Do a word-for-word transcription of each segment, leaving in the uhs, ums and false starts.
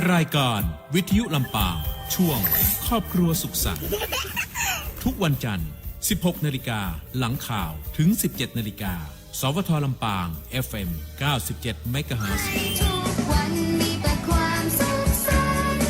รายการวิทยุลำปาง ช่วงครอบครัวสุขสันต์ ทุกวันจันทร์ สิบหกนาฬิกา หลังข่าว ถึง สิบเจ็ดนาฬิกา สวท ลำปาง เอฟเอ็ม เก้าสิบเจ็ดเมกะเฮิรตซ์ ทุกวันมีแต่ความสุขสันต์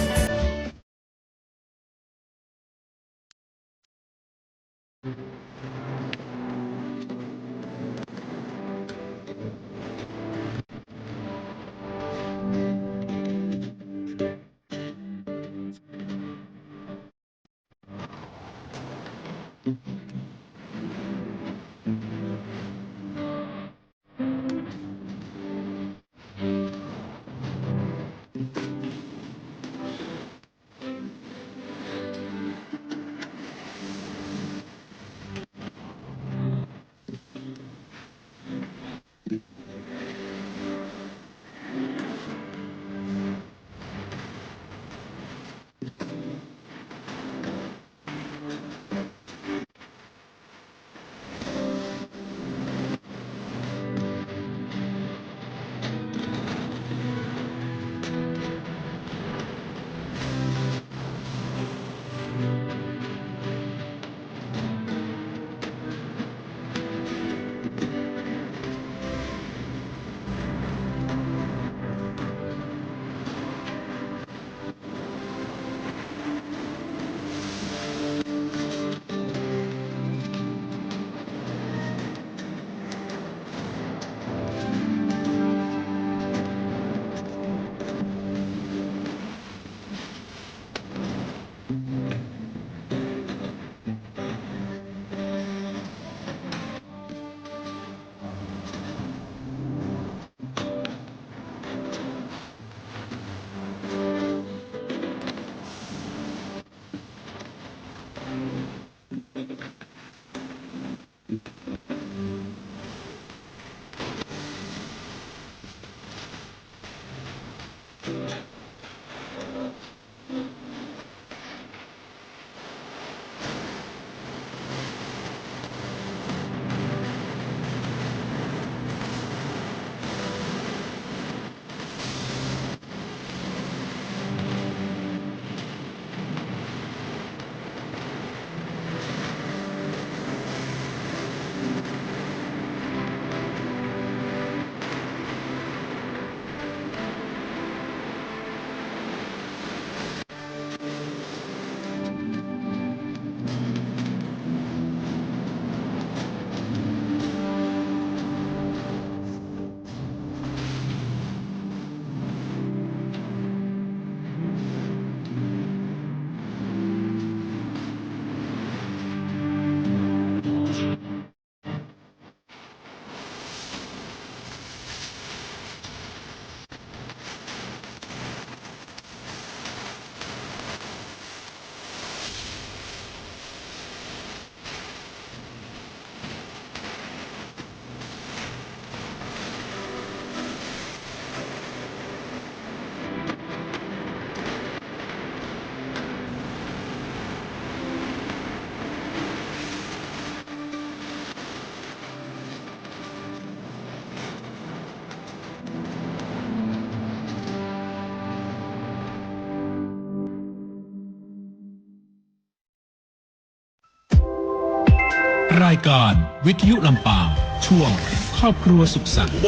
รายการวิทยุลำปาง ช่วงครอบครัวสุขสันต์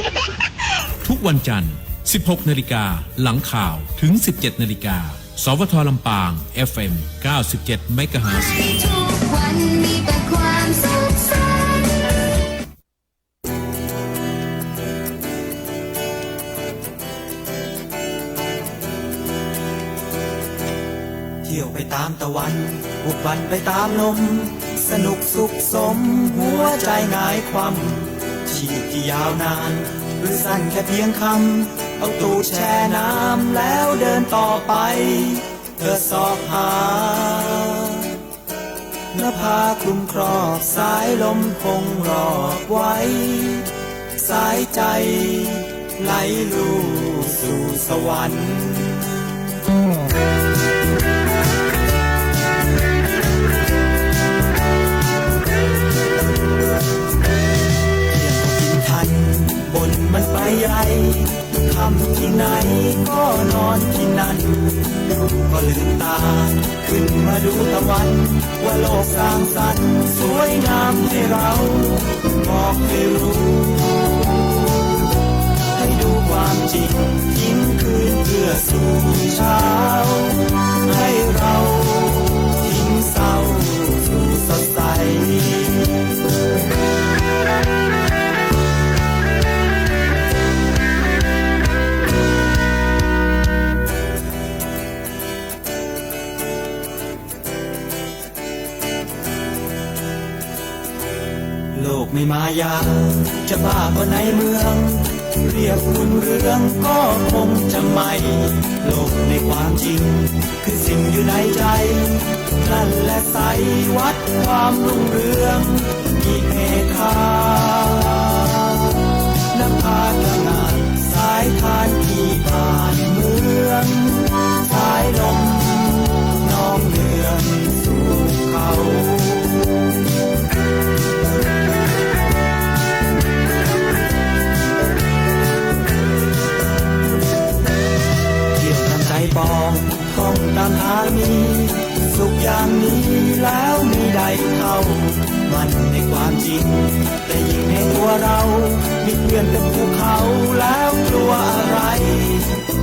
ทุกวันจันทร์ สิบหกนาฬิกา หลังข่าว ถึง สิบเจ็ดนาฬิกา สวท ลำปาง เอฟเอ็ม เก้าสิบเจ็ดเมกะเฮิรตซ์ ทุกวันมีแต่ความสุขสันต์ เที่ยวไปตามตะวัน บุกบั่นไปตามลม สนุกสุขสม หัวใจหงายคว่ำ ชีพที่ยาวนาน หรือสั้นแค่เพียงค่ำ เอาตูดแช่น้ำ แล้วเดินต่อไป เพื่อเสาะหา นภาคลุมครอบ สายลมคงรอบไว้ สายใจไหลลู่สู่สวรรค์ เที่ยงก็กินทัน บ่นมันไปใหญ่ ค่ำที่ไหนก็นอนที่นั่น ก็ลืมต๋าขึ้นมาดูตะวัน ว่าโลกสร้างสรรค์สวยงามให้เรา บอกให้รู้ ให้ดูความจริง ทิ้งคืนเพื่อสู่เช้า ให้เราทิ้งเศร้าสู่สดใส โลกไม่มายา จะบ้ากว่าในเมือง เรียกบุญเรืองก็คงจะไม่ โลกในความจริง คือสิ่งอยู่ในใจ นั่นแหละใส วัดความรุ่งเรือง มีเมฆา นภาตระหง่าน สายทานที่บ้านเมือง สายลมนองเนืองสู่เขา เที่ยวตามใจปอง ท่องตามทางมี สุขอย่างนี้แล้วมีใดเท่า มั่นในความจริง แต่ยิ่งในตัวเรา มีเพื่อนเป็นภูเขา แล้วกลัวอะไร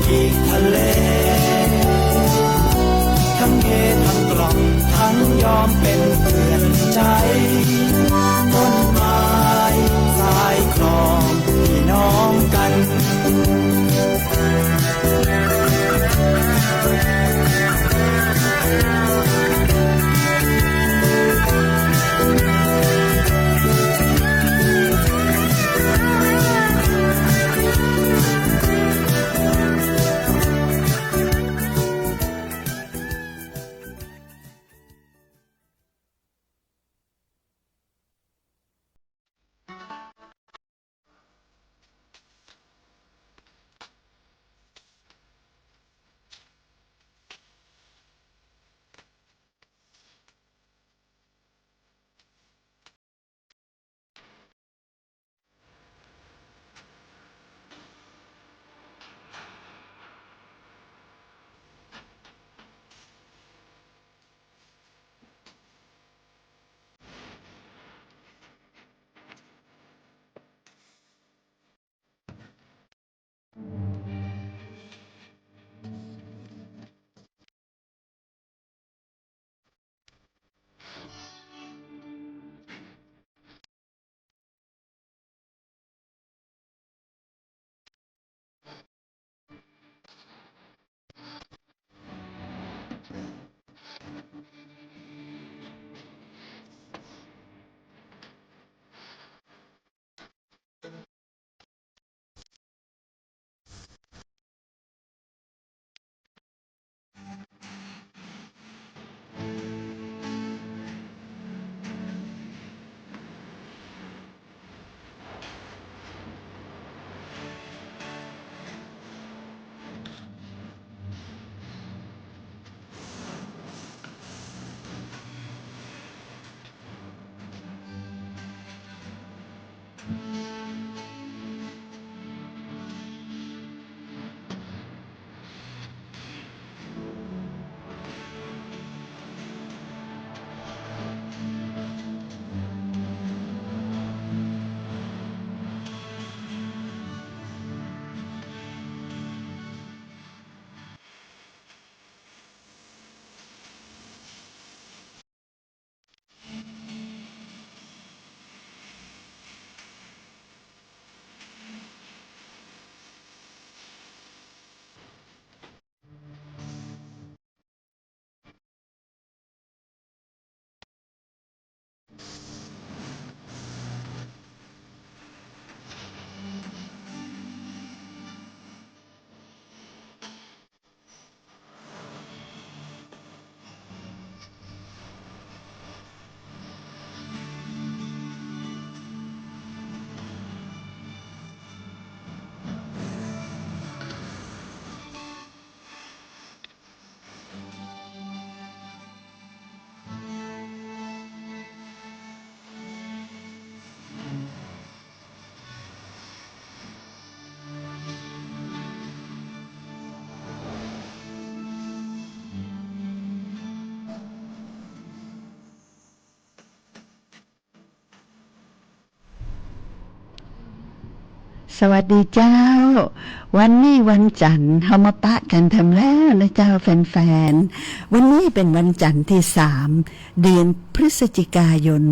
อีกทะเล ทั้งเฮทั้งกล่อม ทั้งยอมเป็นเพื่อนใจ ต้นไม้สายคลอง พี่น้องกัน สวัสดีเจ้า วันนี้วันจันทร์ เฮามาปะกั๋นแถมแล้วนะเจ้า แฟนๆ วันนี้เป๋นวันจันทร์ตี้สาม เดือนพฤศจิกายน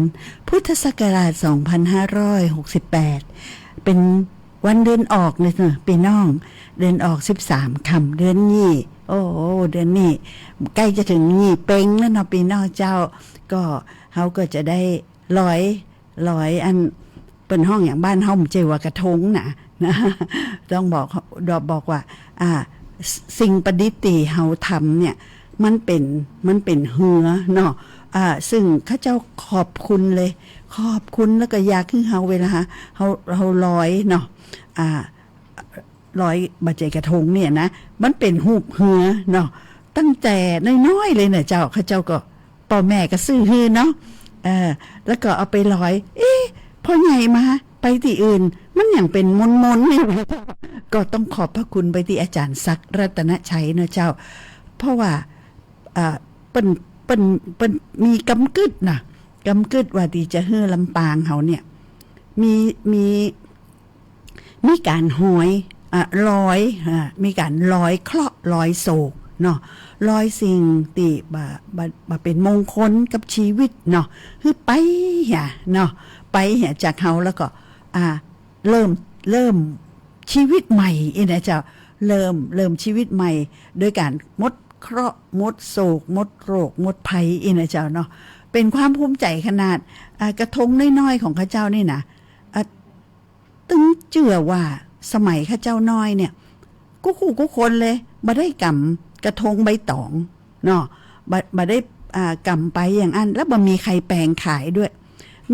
พุทธศักราช สองพันห้าร้อยหกสิบแปด เป๋นวันเดือนออกเลยเนาะปี้น้อง เดือนออกสิบสามค่ำ เดือนนี้ โอ้ เดือนนี้ใก้จะเถิงยี่เป็งแล้วเนาะปี้น้องเจ้า ก็เฮาก็จะได้ลอย ลอยอัน เปิ้นฮ้องหยัง บ้านเฮาบ่ใจ้ว่ากระทงนะ นะ ต้องบอก บอกว่า อ่า สิ่งประดิษฐ์ตี้เฮาทำเนี่ย มันเป๋น มันเป๋นเฮือเนาะ อ่า ซึ่งข้าเจ้าขอบคุณเลย ขอบคุณ แล้วก็อยากหื้อเฮาเวลาเฮา เฮาลอยเนาะ อ่า ลอยบ่ใจ้กระทงเนี่ยนะ มันเป๋นฮูปเฮือเนาะ ตั้งแต่น้อยๆ เลยนะเจ้า ข้าเจ้าก็ ป้อแม่ก็ซื้อหื้อเนาะ เออ แล้วก็เอาไปลอย เอ๊ะ พอใหญ่มา ไปตี้อื่น มันยังเป๋นมนๆ อยู่ ก็ต้องขอบพระคุณไปตี้อาจ๋ารย์ศักดิ์ รัตนชัยเนาะเจ้า เพราะว่า อ่า เปิ้น เปิ้น เปิ้นมีกำกึ๊ดนะ กำกึ๊ดว่าตี้จะหื้อลำปางเฮาเนี่ย มี มี มีก๋านฮ้อย อ่ะ ลอย อ่ะ มีก๋านลอยเคราะห์ลอยโศกเนาะ ลอยสิ่งตี้บ่ บ่ บ่เป๋นมงคลกับชีวิตเนาะ หื้อไปเหียเนาะ ไปเหียจากเฮา แล้วก็ อ่า เริ่ม เริ่มชีวิตใหม่อี้นะเจ้า เริ่ม เริ่มชีวิตใหม่ โดยก๋านหมดเคราะห์ หมดโศก หมดโรค หมดภัยอี้นะเจ้าเนาะ เป๋นความภูมิใจ๋ขนาด อ่า กระทงน้อยๆ ของข้าเจ้านี่นะ อ่า ตึงเจื้อว่าสมัยข้าเจ้าน้อยเนี่ย กู้คู่กู้คนเลย บ่ได้ก๋ำกระทงใบต๋องเนาะ บ่ บ่ได้ อ่า ก๋ำไปอย่างอั้น แล้วบ่มีใผแป๋งขายด้วย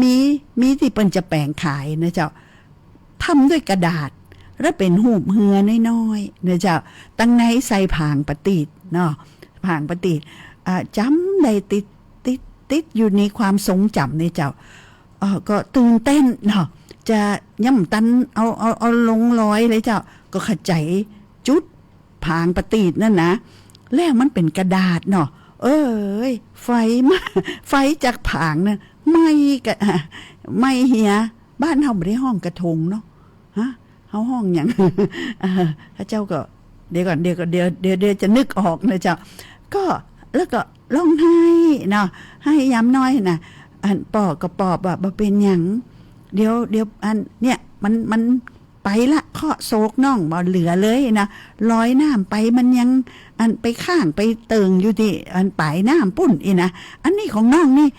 มี มีตี้เปิ้นจะแป๋งขายนะเจ้า ทำด้วยกระดาษ แล้วเป๋นฮูปเฮือน้อยๆ นะเจ้า ตังในใส่ผางประตีดเนาะ ผางประตีด อ่า จ๋ำได้ติด ติด ติดอยู่ในความทรงจ๋ำเนี่ยเจ้า เอ่อ ก็ตื่นเต้นเนาะ จะยังบ่ตันเอา เอา เอาลงลอยเลยเจ้า ก็ขะใจ๋จุดผางประตีดนั่นนะ แล้วมันเป๋นกระดาษเนาะ เอ้ย ไฟมา ไฟจากผางน่ะ ไหม้กะ ไหม้เหีย บ้านเฮาบ่ได้ฮ้องกระทงเนาะ ฮะ เฮาฮ้องหยัง เออ ข้าเจ้าก็ เดี๋ยวก่อน เดี๋ยวก่อน เดี๋ยว เดี๋ยว เดี๋ยวจะนึกออกนะเจ้า ก็ แล้วก็ ร้องไห้เนาะ ไห้ยามน้อยนะ อันป้อก็ปลอบว่า บ่เป๋นหยัง เดี๋ยว เดี๋ยว อัน เนี่ย มัน มันไปละ เคราะห์โศกน้องบ่เหลือเลยนะ ลอยน้ำไปมันยัง อันไปค้างไปเติ่งอยู่ตี้ อันป๋ายน้ำปู๊นอี้นะ อันนี้ของน้องนี่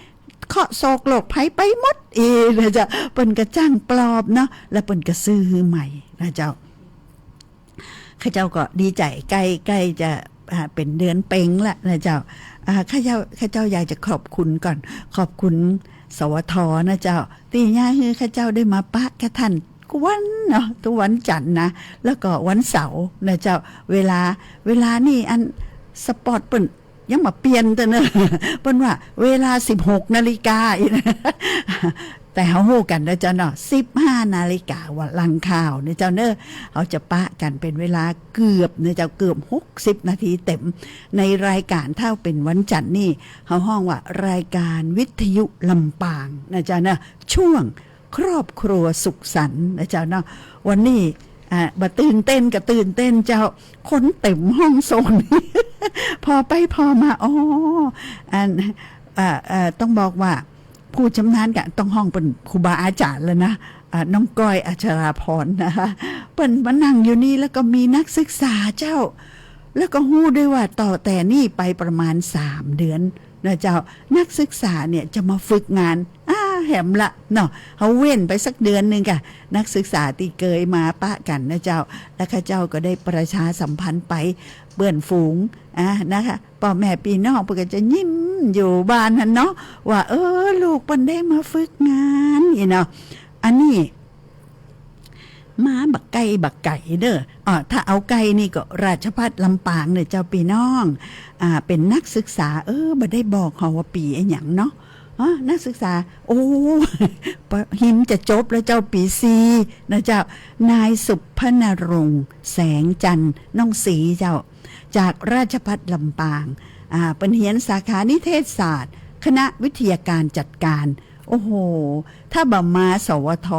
เคราะห์โศกโรคภัยไปหมดอี้นะเจ้า เปิ้นก็จ้างปลอบเนาะ แล้วเปิ้นก็ซื้อใหม่นะเจ้า ข้าเจ้าก็ดีใจ๋ ใก้ ใก้จะ อ่า เป๋นเดือนเป็งละนะเจ้า อ่า ข้าเจ้า ข้าเจ้าอยากจะขอบคุณก่อน ขอบคุณ สวท นะเจ้า ตี้เยียะหื้อข้าเจ้าได้มาปะกับต้านกู้วันเนาะ กู้วันจันทร์นะ แล้วก็วันเสาร์นะเจ้า เวลา เวลานี่อันสปอตเปิ้น ยังบ่เปลี่ยนเตื้อเนาะ เปิ้นว่าเวลาสิบหกนาฬิกาอี้นะ แต่เฮาฮู้กั๋นนะเจ้าเนาะ สิบห้านาฬิกา ว่าหลังข่าวนะเจ้าเนาะ เฮาจะปะกั๋นเป๋นเวลาเกือบนะเจ้า เกือบหกสิบนาทีเต็ม ในรายก๋านถ้าเป๋นวันจันทร์นี่ เฮาฮ้องว่ารายก๋านวิทยุลำปางนะเจ้าเนาะ ช่วง ครอบครัวสุขสันต์นะเจ้าเนาะ วันนี้ อ่า บ่ตื่นเต้นก็ตื่นเต้นเจ้า คนเต็มห้องโซน ผ่อไปผ่อมา อ๋อ อัน อ่า อ่า ต้องบอกว่า ผู้ชำนาญก๋าน ต้องฮ้องเปิ้นครูบาอาจ๋ารย์แล้วนะ อ่า น้องก้อย อัชราภรณ์นะคะ เปิ้นมานั่งอยู่นี่ แล้วก็มีนักศึกษาเจ้า แล้วก็ฮู้ด้วยว่าต่อแต่นี่ไปประมาณสามเดือนนะเจ้า นักศึกษาเนี่ยจะมาฝึกงาน อ่า แหมละเนาะ เฮาเว้นไปสักเดือนนึ่งก่ะ นักศึกษาตี้เกยมาปะกั๋นนะเจ้า แล้วข้าเจ้าก็ได้ประชาสัมพันธ์ไปเปื้อนฝูง อ่า นะคะ ป้อแม่ปี้น้องเปิ้นก็จะยิ้มอยู่บ้านหั้นเนาะ ว่า เออ ลูกเปิ้นได้มาฝึกงานอี้เนาะ อันนี้ มาบ่ไก๋บ่ไก๋เน่อ อ่า ถ้าเอาใก้นี่ก็ราชภัฏลำปางเน่อเจ้าปี้น้อง อ่า เป๋นนักศึกษา เออ บ่ได้บอกเฮาว่าปี๋อะหยังเนาะ ฮะ นักศึกษา โอ้ ปะ หิมจะจบแล้วเจ้า ปี๋สี่นะเจ้า นายสุพนรงค์ แสงจันทร์ น้องศรีเจ้า จากราชภัฏลำปาง อ่า เปิ้นเฮียนสาขานิเทศศาสตร์ คณะวิทยาการจัดการ โอ้โห ถ้าบ่มา สวท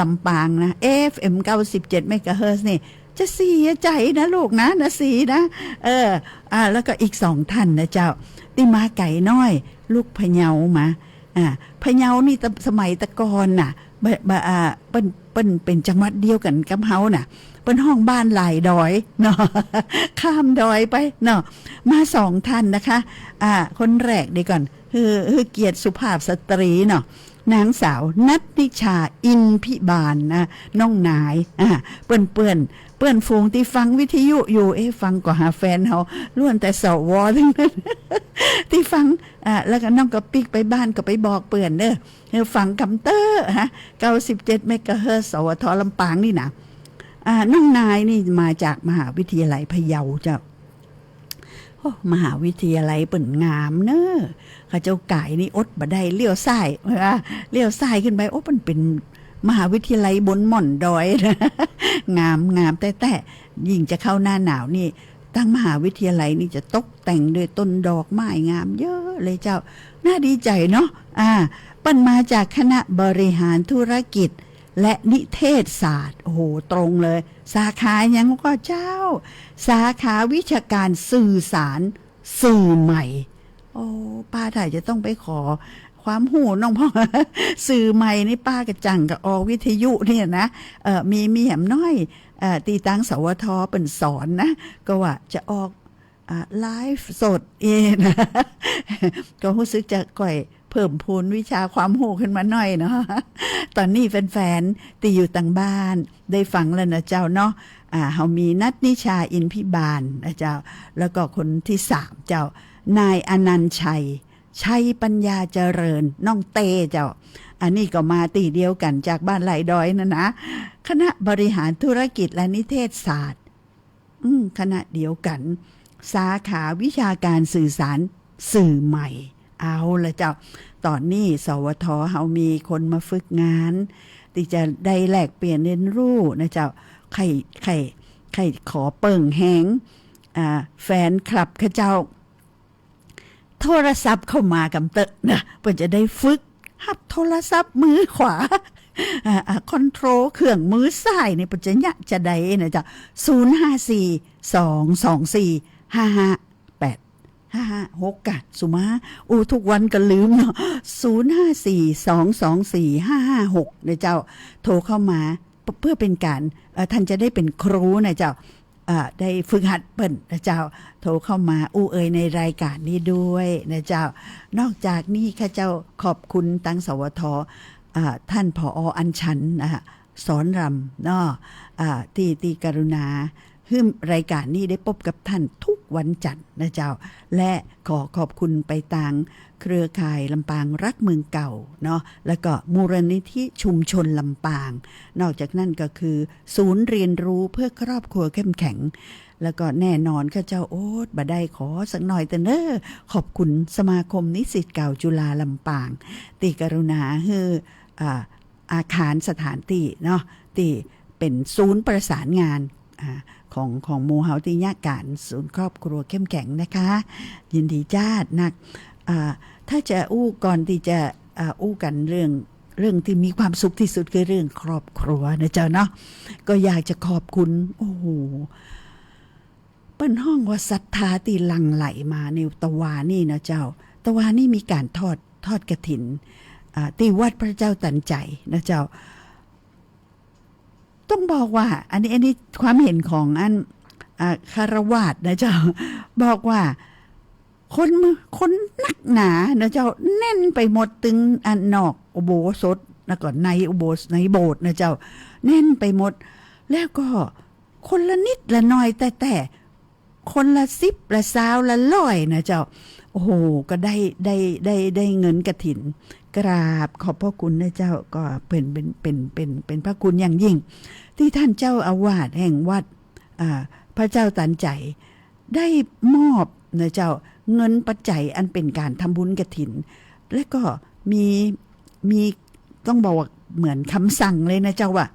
ลำปางนะ เอฟเอ็ม เก้าสิบเจ็ดเมกะเฮิรตซ์นี่ จะเสียใจ๋นะลูกนะ นะศรีนะ เออ อ่า แล้วก็อีกสองท่านนะเจ้า ตี้มาไก๋น้อย ลูกพะเยามา อ่า พะเยานี่ตะ สมัยตะก่อนน่ะ บ่ บ่ อ่า เปิ้น เปิ้นเป๋นจังหวัดเดียวกั๋นกับเฮาน่ะ เปิ้นฮ้องบ้านหลายดอยเนาะ ข้ามดอยไปเนาะ มาสองท่านนะคะ อ่า คนแรกดีก่อน หื้อ หื้อเกียรติสุภาพสตรีเนาะ นางสาวนัทนิชา อินพิบาลนะ น้องนาย อ่า เปื้อนๆ เปื้อนฝูงตี้ฟังวิทยุอยู่ เอ๊ะ ฟังก่อหาแฟนเฮา ล้วนแต่ สว ตึงนั้น ตี้ฟัง อ่า แล้วก็น้องก็ปิ๊กไปบ้านก็ไปบอกเปื้อนเด้อ หื้อฟังกำเต๊อะฮะ เก้าสิบเจ็ดเมกะเฮิรตซ์ สวท ลำปางนี่นะ อ่า น้องนายนี่มาจากมหาวิทยาลัยพะเยาเจ้า โอ้ มหาวิทยาลัยเปิ้นงามเนอะ ข้าเจ้าก๋ายนี่อดบ่ได้ เลี้ยวซ้าย อ่า เลี้ยวซ้ายขึ้นไป โอ้ เปิ้นเป๋นมหาวิทยาลัยบนหม่อนดอย งาม งามแต๊ๆ ยิ่งจะเข้าหน้าหนาวนี่ ตังมหาวิทยาลัยนี่จะตกแต่งด้วยต้นดอกไม้งามเยอะเลยเจ้า น่าดีใจ๋เนาะ อ่า เปิ้นมาจากคณะบริหารธุรกิจ และนิเทศศาสตร์ โอ้โห ตรงเลย สาขาหยังก็เจ้า สาขาวิชาการสื่อสาร สื่อใหม่ โอ้ ป้าถ้าจะต้องไปขอความฮู้น้องพ่อง สื่อใหม่นี่ป้าก็จั่งก็ออกวิทยุเนี่ยนะ เอ่อ มี มีแหมน้อย เอ่อ ตี้ตาง สวท เปิ้นสอนนะ ก็ว่าจะออก อ่า ไลฟ์สดเองนะ ก็ฮู้สึกจะก้อยเพิ่มพูนวิชาความฮู้ขึ้นมาหน้อยเนาะ ต๋อนนี้แฟนๆ ตี้อยู่ตางบ้านได้ฟังแล้วนะเจ้าเนาะ อ่า เฮามีนัทนิชา อินพิบาลนะเจ้า แล้วก็คนตี้สามเจ้า นายอนันต์ชัย ชัยปัญญาเจริญ น้องเต้เจ้า อันนี้ก็มาตี้เดียวกั๋นจากบ้านหลายดอยนั่นนะ คณะบริหารธุรกิจและนิเทศศาสตร์ อืม คณะเดียวกั๋น สาขาวิชาการสื่อสารสื่อใหม่ เอาละเจ้า ต๋อนนี้ สวท เฮามีคนมาฝึกงาน ตี้จะได้แลกเปลี่ยนเรียนรู้นะเจ้า ใค่ ใค่ ใค่ขอเปิ่งแฮง อ่า แฟนคลับข้าเจ้า โทรศัพท์เข้ามากำเต๊อะนะ เปิ้นจะได้ฝึกฮับโทรศัพท์มือขวา อ่า อ่า คอนโทรลเครื่องมือซ้ายนี่ เปิ้นจะเยียะจาใดนะเจ้า ศูนย์ห้าสี่ สองสองสี่ ห้าห้าแปด ห้าห้าหก กะ สุมา อู้ ทุกวันก็ลืมเนาะ ศูนย์ห้าสี่ สองสองสี่ ห้าห้าหก นะเจ้า โทรเข้ามา เพื่อเป๋นก๋าน เอ่อ ต้านจะได้เป๋นครูนะเจ้า อ่า ได้ฝึกหัดเปิ้นนะเจ้า โทรเข้ามาอู้เอ่ยในรายก๋านนี้ด้วยนะเจ้า นอกจากนี้ข้าเจ้าขอบคุณตาง สวท อ่า ต้าน ผอ. อัญชัน นะคะ สอนรำเนาะ อ่า ตี้ ตี้กรุณาหื้อรายก๋านนี้ได้ปบกับต้านทุกวันจันทร์นะเจ้า และขอขอบคุณไปตาง เครือข่ายลำปางรักเมืองเก่าเนาะ แล้วก็มูลนิธิชุมชนลำปาง นอกจากนั้นก็คือศูนย์เรียนรู้เพื่อครอบครัวเข้มแข็ง แล้วก็แน่นอนข้าเจ้าอดบ่ได้ขอสักหน่อยเต๊อะเน้อ ขอบคุณสมาคมนิสิตเก่าจุฬาลำปาง ตี้กรุณาหื้อ อ่า อาคารสถานตี้เนาะ ตี้เป๋นศูนย์ประสานงาน อ่า ของ ของหมู่เฮาตี้เยียะก๋านศูนย์ครอบครัวเข้มแข็งนะคะ ยินดีจ้านัก อ่า ถ้าจะอู้ก่อนตี้จะ อ่า อู้กั๋นเรื่อง เรื่องตี้มีความสุขตี้สุดคือเรื่องครอบครัวนะเจ้าเนาะ ก็อยากจะขอบคุณ โอ้โห เปิ้นฮ้องว่าศรัทธาตี้หลั่งไหลมาในตะวานี้นะเจ้า ตะวานี้มีก๋านทอด ทอดกฐิน อ่า ตี้วัดพระเจ้าตันใจ๋นะเจ้า ต้องบอกว่า อันนี้ อันนี้ความเห็นของอัน อ่า ฆราวาสนะเจ้า บอกว่า คน คนนักหนานะเจ้า แน่นไปหมด ตึงอันนอกอุโบสถ แล้วก็ในอุโบสถ ในโบสถ์นะเจ้า แน่นไปหมด แล้วก็คนละนิดละหน่อย แต่ แต่ คนละสิบละซาวละร้อยนะเจ้า โอ้โห ก็ได้ ได้ ได้ ได้เงินกฐิน กราบขอบพระคุณนะเจ้า ก็เป๋น เป๋น เป๋น เป๋น เป๋นพระคุณอย่างยิ่ง ตี้ต้านเจ้าอาวาสแห่งวัด อ่า พระเจ้าตันใจ๋ ได้มอบนะเจ้า เงินปัจจัยอันเป๋นก๋านทำบุญกฐิน และก็มี มี ต้องบอกว่าเหมือนกำสั่งเลยนะเจ้าว่า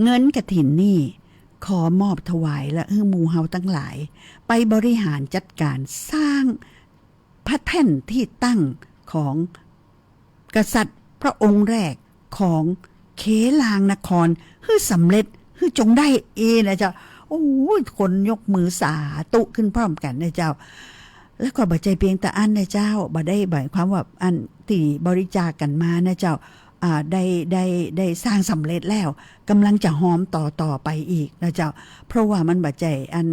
เงินกฐินนี่ขอมอบถวายและหื้อหมู่เฮาตังหลาย ไปบริหารจัดก๋านสร้างพระแท่นตี้ตั้งของกษัตริย์พระองค์แรกของ เขลางนครหื้อสำเร็จ หื้อจงได้ เอ นะเจ้า โอ้ย คนยกมือสาธุขึ้นพร้อมกั๋นนะเจ้า แล้วก็บ่ใจ้เปียงแต่อั้นนะเจ้า บ่ได้หมายความว่าอันตี้บริจาคกั๋นมานะเจ้า อ่า ได้ ได้ ได้สร้างสำเร็จแล้ว ก่ำลังจะฮอมต่อๆ ไปอีกนะเจ้า เพราะว่ามันบ่ใจ้อัน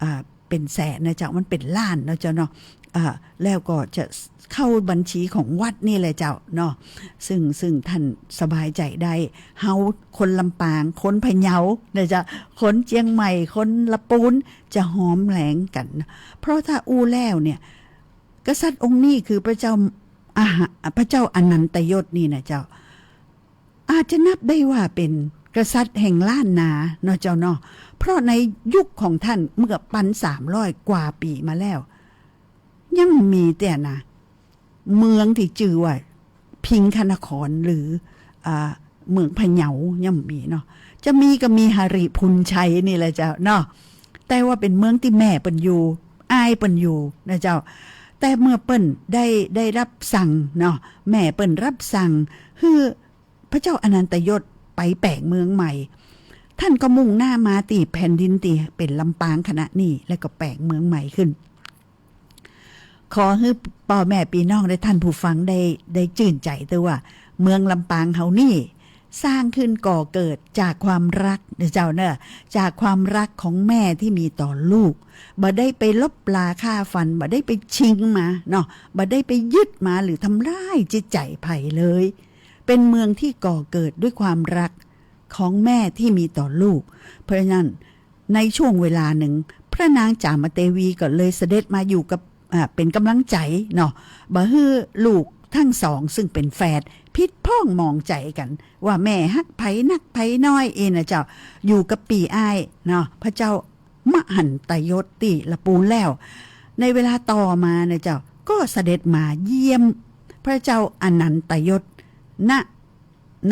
อ่า เป๋นแสนนะเจ้า มันเป๋นล้านนะเจ้าเนาะ อ่า แล้วก็จะเข้าบัญชีของวัดนี่แหละเจ้าเนาะ ซึ่ง ซึ่งท่านสบายใจ๋ได้ เฮาคนลำปาง คนพะเยานะเจ้า คนเจียงใหม่ คนละปูน จะหอมแหลงกั๋น เพราะถ้าอู้แล้วเนี่ย กษัตริย์องค์นี้คือพระเจ้าอาหะ พระเจ้าอนันตยศนี่นะเจ้า อาจจะนับได้ว่าเป๋นกษัตริย์แห่งล้านนาเนาะเจ้าเนาะ เพราะในยุคของท่านเมื่อปันสามร้อยกว่าปี๋มาแล้ว ยังมีแต่นะ เมืองตี้จื้อว่าพิงคนครหรือ อ่า เมืองพะเยายังมีเนาะ จะมีก็มีหริภุญชัยนี่แหละเจ้าเนาะ แต่ว่าเป๋นเมืองตี้แม่เปิ้นอยู่ อ้ายเปิ้นอยู่นะเจ้า แต่เมื่อเปิ้นได้ ได้รับสั่งเนาะ แม่เปิ้นรับสั่งหื้อพระเจ้าอนันตยศไปแป๋งเมืองใหม่ ท่านก็มุ่งหน้ามาตี้แผ่นดินตี้เป๋นลำปางขณะนี้ แล้วก็แป๋งเมืองใหม่ขึ้น ขอหื้อป้อแม่ปี้น้องและท่านผู้ฟังได้ ได้จื้นใจ๋ตวยว่า เมืองลำปางเฮานี่ สร้างขึ้นก่อเกิดจากความฮักนะเจ้าเนาะ จากความฮักของแม่ตี้มีต่อลูก บ่ได้ไปลบราฆ่าฟัน บ่ได้ไปชิงมาเนาะ บ่ได้ไปยึดมาหรือทำร้ายจิตใจ๋ใผเลย เป๋นเมืองตี้ก่อเกิดด้วยความฮักของแม่ตี้มีต่อลูก เพราะฉะนั้น ในช่วงเวลานึ่ง พระนางจามเตวีก็เลยเสด็จมาอยู่กับ อ่า เป๋นก่ำลังใจ๋เนาะ บ่หื้อลูกตึงสองซึ่งเป๋นแฝดผิดพ้องหมองใจ๋กั๋น ว่าแม่ฮักใผนักใผน้อย เอ นะเจ้า อยู่กับปี้อ้ายเนาะ พระเจ้ามหันตยศตี้ละปูนแล้ว ในเวลาต่อมานะเจ้า ก็เสด็จมาเยี่ยมพระเจ้าอนันตยศ ณ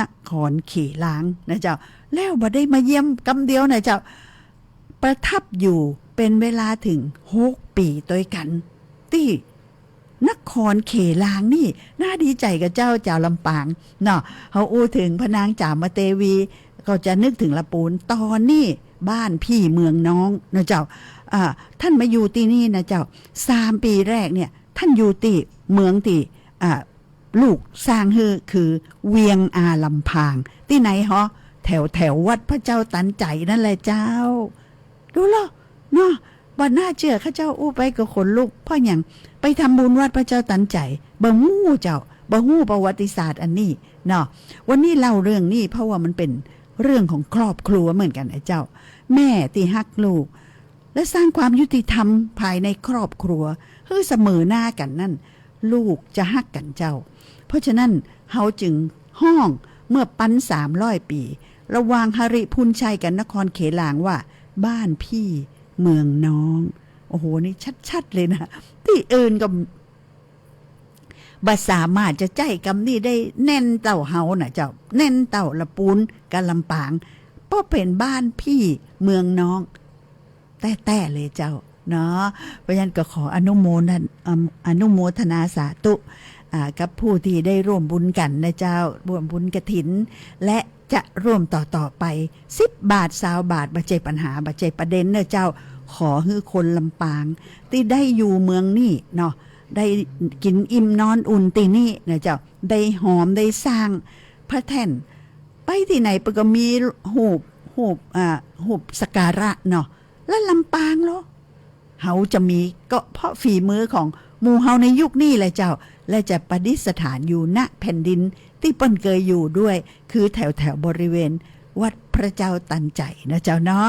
นครเขลางนะเจ้า แล้วบ่ได้มาเยี่ยมกำเดียวนะเจ้า ประทับอยู่เป๋นเวลาเถิงหกปี๋ตวยกั๋น ตี้นครเขลางนี่ น่าดีใจ๋ก่ะเจ้า จาวลำปางเนาะ เฮาอู้เถิงพระนางจามเตวี ก็จะนึกเถิงละปูน ต๋อนนี้บ้านปี้เมืองน้องนะเจ้า อ่า ท่านมาอยู่ตี้นี่นะเจ้า สามปี๋แรกเนี่ย ท่านอยู่ตี้เมืองตี้ อ่า ลูกสร้างหื้อคือเวียงอาลำพาง ตี้ไหนเหรอ แถวแถววัดพระเจ้าตันใจ๋นั่นแหละเจ้า ดูลอเนาะ บ่น่าเจื้อ ข้าเจ้าอู้ไปก็ขนลุก เพราะหยัง ไปทำบุญวัดพระเจ้าตันใจ๋ บ่ฮู้เจ้า บ่ฮู้ประวัติศาสตร์อันนี้เนาะ วันนี้เล่าเรื่องนี้เพราะว่ามันเป๋นเรื่องของครอบครัวเหมือนกั๋นนะเจ้า แม่ตี้ฮักลูก และสร้างความยุติธรรมภายในครอบครัว หื้อเสมอหน้ากั๋นนั่น ลูกจะฮักกั๋นเจ้า เพราะฉะนั้นเฮาจึงฮ้องเมื่อปันสามร้อยปี๋ ระหว่างหริภุญชัยกับนครเขลางว่า บ้านปี้เมืองน้อง โอ้โห นี่ชัดๆ เลยนะ ตี้อื่นก็ บ่สามารถจะใจ๊กำนี้ได้แน่นเต้าเฮาน่ะเจ้า แน่นเต้าละปูนกับลำปาง เพราะเป๋นบ้านปี้เมืองน้องแต๊ๆ เลยเจ้าเนาะ เพราะฉะนั้นก็ขออนุโมทน- อำ- อนุโมทนาสาธุ อ่า กับผู้ตี้ได้ร่วมบุญกั๋นนะเจ้า ร่วมบุญกฐิน และจะร่วมต่อๆ ไป สิบบาท ซาวบาท บ่ใจ้ปัญหา บ่ใจ้ประเด็นเนาะเจ้า ขอหื้อคนลำปางตี้ได้อยู่เมืองนี้เนาะ ได้กิ๋นอิ่มนอนอุ่นตี้นี่นะเจ้า ได้หอมได้สร้างพระแท่น ไปตี้ไหนเปิ้นก็มีฮูป ฮูป อ่า ฮูปสักการะเนาะ และลำปางเหรอ เฮาจะมีก็เพราะฝีมือของหมู่เฮาในยุคนี้แหละเจ้า และจะประดิษฐานอยู่ ณ แผ่นดินตี้เปิ้นเกยอยู่ด้วย คือแถวแถวบริเวณวัดพระเจ้าตันใจ๋นะเจ้าเนาะ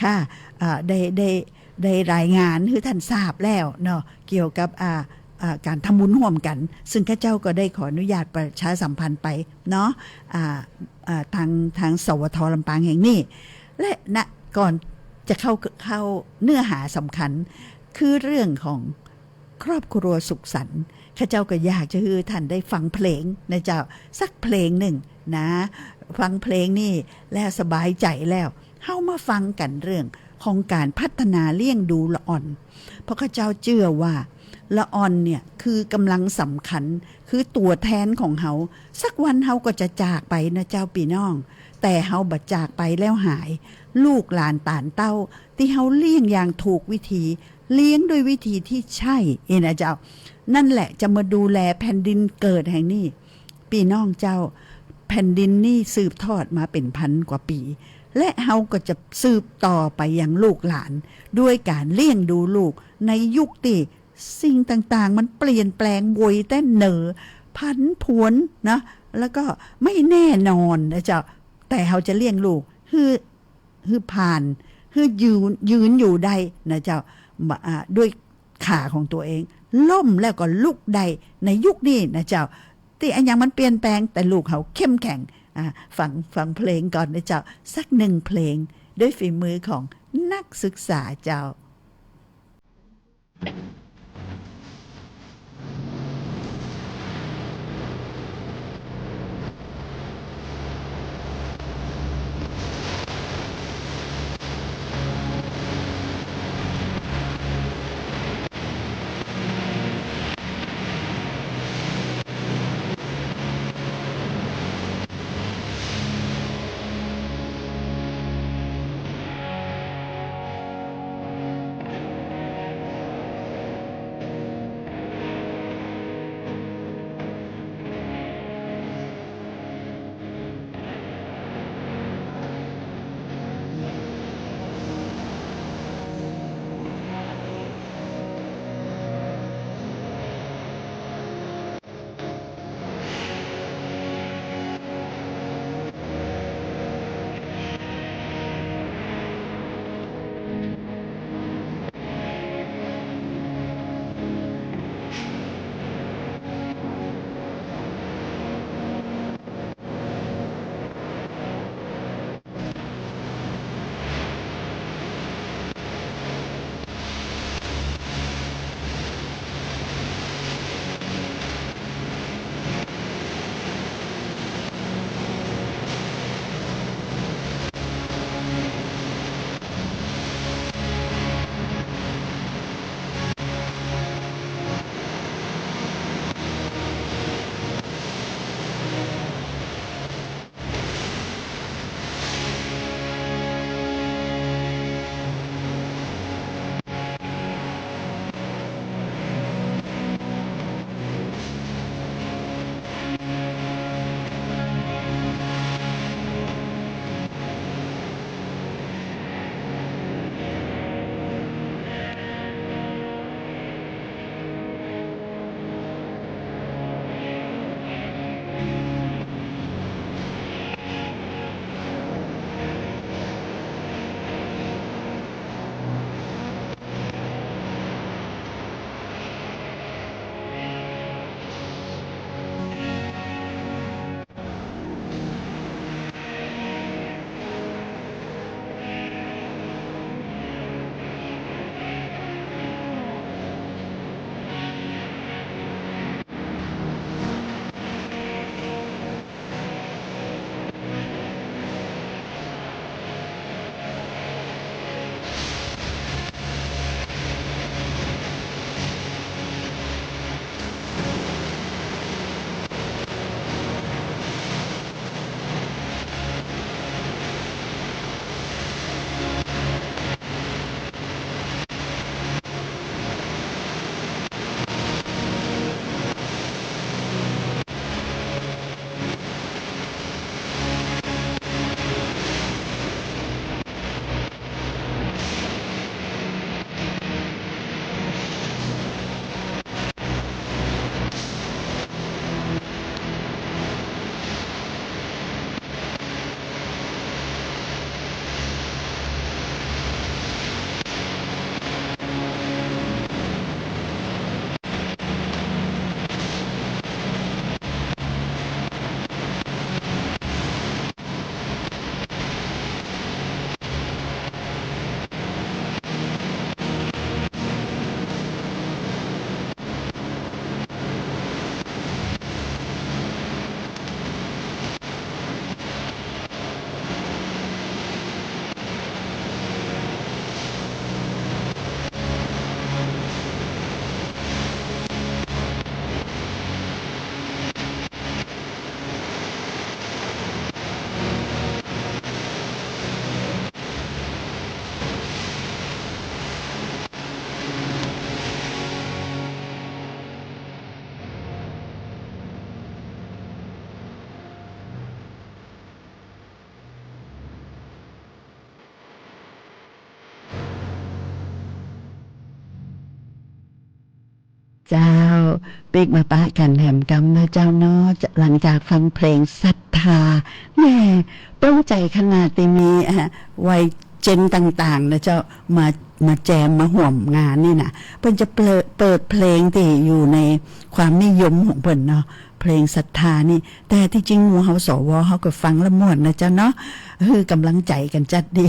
ค่ะ อ่า ได้ ได้ ได้รายงานหื้อท่านทราบแล้วเนาะ เกี่ยวกับ อ่า อ่า ก๋านทำบุญฮ่วมกั๋น ซึ่งข้าเจ้าก็ได้ขออนุญาตประชาสัมพันธ์ไปเนาะ อ่า อ่า ตาง ตาง สวท ลำปางแห่งนี้ และนะ ก่อนจะเข้า เข้าเนื้อหาสำคัญ คือเรื่องของครอบครัวสุขสันต์ ข้าเจ้าก็อยากจะหื้อท่านได้ฟังเพลงนะเจ้า สักเพลงนึ่งนะ ฟังเพลงนี่แล้วสบายใจ๋แล้ว เฮามาฟังกั๋นเรื่องของก๋านพัฒนาเลี้ยงดูละอ่อน เพราะข้าเจ้าเจื้อว่า ละอ่อนเนี่ย คือก๋ำลังสำคัญ คือตั๋วแทนของเฮา สักวันเฮาก็จะจากไปนะเจ้าปี้น้อง แต่เฮาบ่จากไปแล้วหาย ลูกหลานต๋านเต้า ตี้เฮาเลี้ยงอย่างถูกวิธี เลี้ยงด้วยวิธีที่ใช่ เอนะเจ้า นั่นแหละจะมาดูแลแผ่นดินเกิดแห่งนี้ ปี้น้องเจ้า แผ่นดินนี้สืบทอดมาเป๋นพันกว่าปี๋ และเฮาก็จะสืบต่อไปยังลูกหลาน ด้วยก๋านเลี้ยงดูลูกในยุคตี้สิ่งต่างๆ มันเปลี่ยนแปลงไวแต๊เนอ ผันผวนนะ แล้วก็ไม่แน่นอนนะเจ้า แต่เฮาจะเลี้ยงลูกหื้อ หื้อผ่าน หื้อยืน ยืนอยู่ได้นะเจ้า บ่า อ่า ด้วยขาของตั๋วเอง ล้มแล้วก็ลุกได้ในยุคนี้นะเจ้า ตี้อะหยังมันเปลี่ยนแปลง แต่ลูกเฮาเข้มแข็ง อ่า ฟัง ฟังเพลงก่อนนะเจ้า สักหนึ่งเพลง ด้วยฝีมือของนักศึกษาเจ้า เจ้า ปิ๊กมาปะกั๋นแหมกำนะเจ้าเนาะ หลังจากฟังเพลงศรัทธา แหม ปลื้มใจ๋ขนาดตี้มี อ่า วัยเจนต่างๆ นะเจ้า มา มาแจมมาฮ่วมงานนี่นะ เปิ้นจะเปิด เปิดเพลงตี้อยู่ในความนิยมของเปิ้นเนาะ เพลงศรัทธานี่ แต่ตี้จริงหมู่เฮา สว เฮาก็ฟังละม่วนนะเจ้าเนาะ หื้อก๋ำลังใจ๋กั๋นจัดดี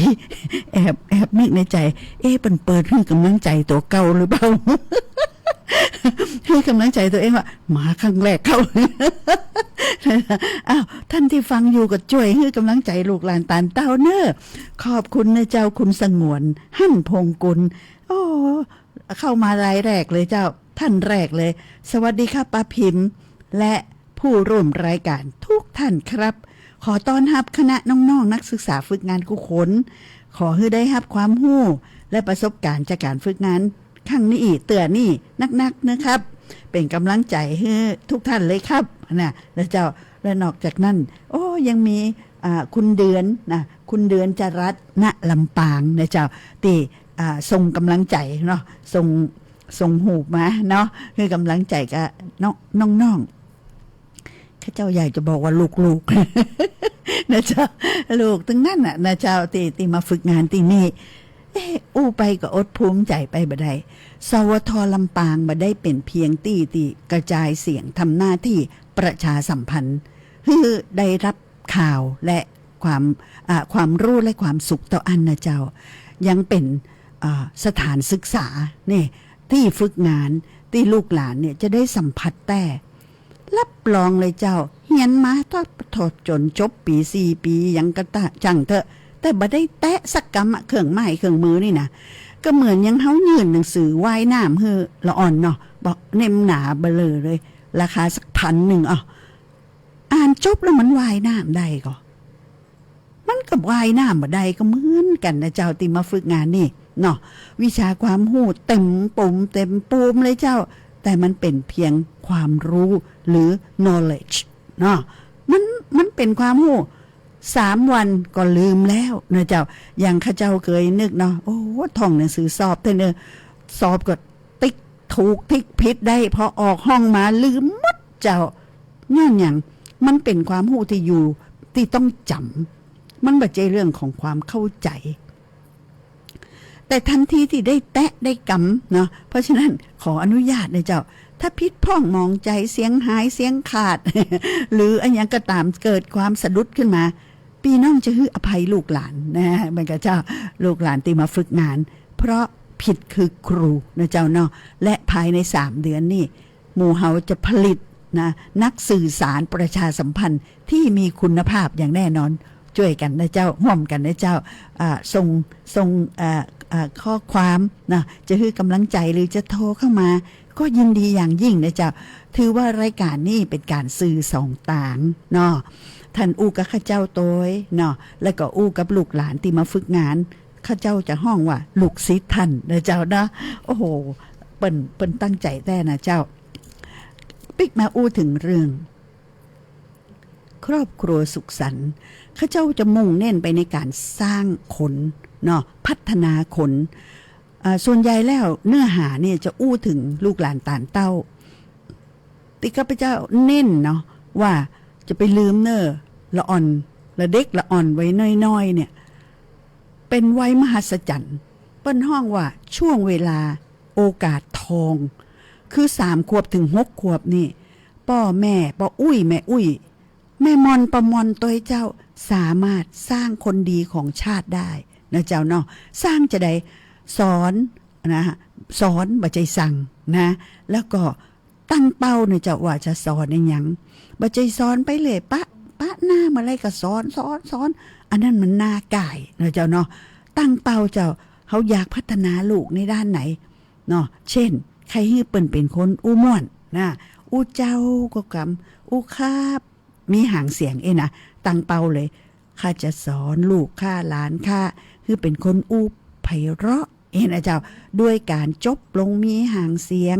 แอบ แอบนึกในใจ๋ เอ๊ะ เปิ้นเปิดหื้อก๋ำลังใจ๋ตั๋วเก่าหรือเปล่า หื้อก๋ำลังใจ๋ตั๋วเองว่า มาครั้งแรกเข้า อ้าว ต้านตี้ฟังอยู่ก็จ้วยหื้อก๋ำลังใจ๋ลูกหลานตานเต้าเน่อ ขอบคุณนะเจ้า คุณสงวน หั่นพงษ์กุล โอ้ เข้ามารายแรกเลยเจ้า ต้านแรกเลย สวัสดีค่ะป้าพิมพ์ และผู้ร่วมรายการทุกท่านครับ ขอต้อนฮับคณะน้องๆ นักศึกษาฝึกงานกู้คน ขอหื้อได้ฮับความฮู้และประสบการณ์จากก๋านฝึกงานครั้งนี้เตื้อนี้นักๆ นะครับ เป๋นก๋ำลังใจ๋หื้อทุกท่านเลยครับ นะ นะเจ้า และนอกจากนั้น โอ้ ยังมี อ่า คุณเดือนนะ คุณเดือนจรัตน์ ณ ลำปางนะเจ้า ตี้ อ่า ส่งก๋ำลังใจ๋เนาะ ส่ง ส่งฮูปมาเนาะ หื้อก๋ำลังใจ๋กับน้อง น้องๆ ข้าเจ้าอยากจะบอกว่าลูกๆ นะเจ้า ลูกตึงนั้นน่ะนะเจ้า ตี้ ตี้มาฝึกงานตี้นี่ เอ๊ะ อู้ไปก็อดภูมิใจ๋ไปบ่ได้ สวท ลำปางบ่ได้เป๋นเพียงตี้ ตี้กระจายเสียงทำหน้าที่ประชาสัมพันธ์ หื้อได้ฮับข่าวและความ อ่า ความฮู้และความสุขเต้าอั้นนะเจ้า ยังเป๋น อ่า สถานศึกษาเนี่ย ตี้ฝึกงาน ตี้ลูกหลานเนี่ยจะได้สัมผัสแต๊ รับรองเลยเจ้า เฮียนมาตอดถอดจ๋นจบปี๋สี่ปี๋ หยังก็ตะ จ้างเต๊อะ แต่บ่ได้แตะสักกำอะ เครื่องไม้เครื่องมือนี่นะ ก็เหมือนอย่างเฮายื่นหนังสือว่ายน้ำหื้อละอ่อนเนาะ บ่าเล่มหนาเบ้อเร่อเลย ราคาสักพันนึ่ง อ้อ อ่านจบแล้วมันว่ายน้ำได้ก่อ มันก็ว่ายน้ำบ่ได้ก็เหมือนกั๋นนะเจ้า ตี้มาฝึกงานนี่เนาะ วิชาความฮู้เต็มปูมเต็มปูมเลยเจ้า แต่มันเป๋นเพียงความฮู้หรือ knowledge เนาะ มัน มันเป๋นความฮู้ สามวันก็ลืมแล้วนะเจ้า อย่างข้าเจ้าเกยนึกเนาะ โอ้ ท่องหนังสือสอบเต๊อะเน่อ สอบก็ติ๊กถูกติ๊กผิดได้ พอออกห้องมาลืมหมดเจ้า ย้อนหยัง มันเป๋นความฮู้ตี้อยู่ ตี้ต้องจ๋ำ มันบ่ใจ้เรื่องของความเข้าใจ๋ แต่ทันทีตี้ได้แตะได้กำเนาะ เพราะฉะนั้นขออนุญาตนะเจ้า ถ้าผิดพ่องหมองใจ๋ เสียงหาย เสียงขาด หรืออะหยังก็ต๋าม เกิดความสะดุดขึ้นมา ปี้น้องจะหื้ออภัยลูกหลานนะ มันก็เจ้า ลูกหลานตี้มาฝึกงาน เพราะผิดคือครูนะเจ้าเนาะ และภายในสามเดือนนี่ หมู่เฮาจะผลิตนะ นักสื่อสารประชาสัมพันธ์ที่มีคุณภาพอย่างแน่นอน จ้วยกั๋นนะเจ้า ฮ่วมกั๋นนะเจ้า อ่า ส่ง ส่ง อ่า อ่า ข้อความนะ จะหื้อก๋ำลังใจ๋หรือจะโทรเข้ามา ก็ยินดีอย่างยิ่งนะเจ้า ถือว่ารายก๋านนี่เป๋นก๋านสื่อสองตางเนาะ ต้านอู้กับข้าเจ้าโตยเนาะ แล้วก็อู้กับลูกหลานตี้มาฝึกงาน ข้าเจ้าจะฮ้องว่าลูกศิษย์ต้านนะเจ้าเนาะ โอ้โห เปิ้น เปิ้นตั้งใจ๋แต๊นะเจ้า ปิ๊กมาอู้เถิงเรื่อง ครอบครัวสุขสันต์ ข้าเจ้าจะมุ่งเน้นไปในก๋านสร้างคนเนาะ พัฒนาคน อ่า ส่วนใหญ่แล้วเนื้อหาเนี่ยจะอู้เถิงลูกหลานตานเต้า ตี้ข้าพเจ้าเน้นเนาะ ว่าจะไปลืมเน่อ ละอ่อน ละเด็กละอ่อนวัยน้อยๆ เนี่ย เป๋นวัยมหัศจรรย์ เปิ้นฮ้องว่าช่วงเวลาโอกาสทอง คือสามขวบเถิงหกขวบนี่ ป้อแม่ ป้ออุ๊ย แม่อุ๊ย แม่ม่อน ป้อม่อนโตยเจ้า สามารถสร้างคนดีของชาติได้นะเจ้าเนาะ สร้างจาใด สอนนะ สอนบ่ใจ้สั่งนะ แล้วก็ตั้งเป้านะเจ้า ว่าจะสอนอะหยัง บ่ใจ้สอนไปเรื่อย ปะ ปะหน้าเมื่อไรก็สอน สอน สอน อันนั้นมันหน้าก่ายนะเจ้าเนาะ ตั้งเป้าเจ้า เฮาอยากพัฒนาลูกในด้านไหนเนาะ เช่น ใค่หื้อเปิ้นเป๋นคนอู้ม่วนนะ อู้เจ้าก็กำ อู้ครับ มีหางเสียงเอ้ยนะ ตั้งเป้าเลย ข้าจะสอนลูกข้าหลานข้า หื้อเป๋นคนอู้ไพเราะ เอ้ยนะเจ้า ด้วยก๋านจบลงมีหางเสียง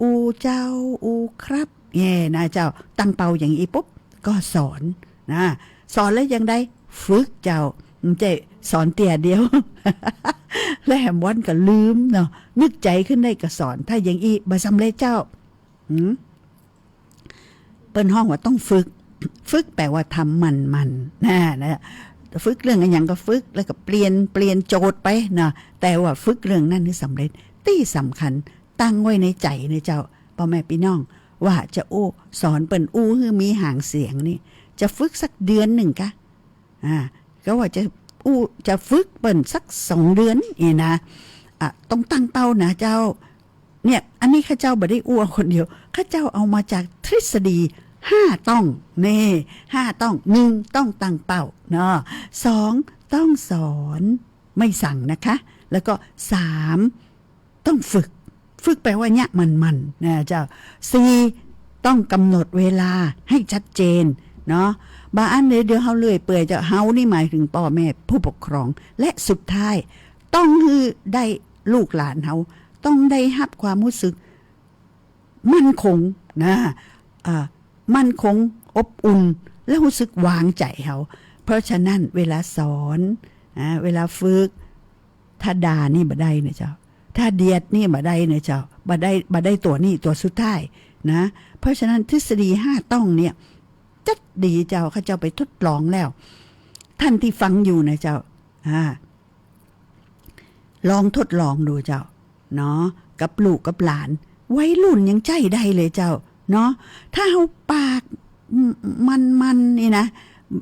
อู้เจ้า อู้ครับ เอ้ยนะเจ้า ตั้งเป้าอย่างอี้ปุ๊บ ก็สอนนะ สอนแล้วยังได้ฝึกเจ้า บ่ใจ้สอนเตื้อเดียว และแหมวันก็ลืมเนาะ นึกใจ๋ขึ้นได้ก็สอน ถ้าอย่างอี้บ่สำเร็จเจ้า หืม เปิ้นฮ้องว่าต้องฝึก ฝึกแปลว่าทำหมั่นๆ นะ นะ ฝึกเรื่องอะหยังก็ฝึก แล้วก็เปลี่ยน เปลี่ยนโจทย์ไปเนาะ แต่ว่าฝึกเรื่องนั้นหื้อสำเร็จ ตี้สำคัญ ตั้งไว้ในใจ๋นะเจ้า ป้อแม่ปี้น้อง ว่าจะอู้ สอนเปิ้นอู้หื้อมีหางเสียงนี่ จะฝึกสักเดือนนึ่งกะ อ่า ก็ว่าจะอู้ จะฝึกเปิ้นสักสองเดือนนี่นะ อ่ะ ต้องตั้งเป้านะเจ้า เนี่ย อันนี้ข้าเจ้าบ่ได้อู้คนเดียว ข้าเจ้าเอามาจากทฤษฎีห้าต้อง นี่ ห้าต้อง หนึ่ง ต้องตั้งเป้าเนาะ สอง ต้องสอน ไม่สั่งนะคะ แล้วก็ สาม ต้องฝึก ฝึกแปลว่าเยียะหมั่นๆ นะเจ้า สี่ ต้องกำหนดเวลาให้ชัดเจนเนาะ บ่าอันเดี๋ยว เดี๋ยวเฮาเลื่อยเปื่อยเจ้า เฮานี่หมายถึงป้อแม่ผู้ปกครอง และสุดท้าย ต้องหื้อได้ลูกหลานเฮา ต้องได้ฮับความฮู้สึก มั่นคงนะ อ่า มั่นคง อบอุ่น และฮู้สึกวางใจ๋เฮา เพราะฉะนั้นเวลาสอน นะ เวลาฝึก ถ้าด่านี่บ่ได้นะเจ้า ถ้าเดียดนี่บ่ได้นะเจ้า บ่ได้ บ่ได้ตั๋วนี่ ตั๋วสุดท้ายนะ เพราะฉะนั้นทฤษฎีห้าต้องเนี่ย จัดดีเจ้า ข้าเจ้าไปทดลองแล้ว ท่านตี้ฟังอยู่นะเจ้า อ่า ลองทดลองดูเจ้า เนาะ กับลูกกับหลาน วัยรุ่นยังใจ๊ได้เลยเจ้า เนาะ ถ้าเฮาปาก อืม มันๆ นี่นะ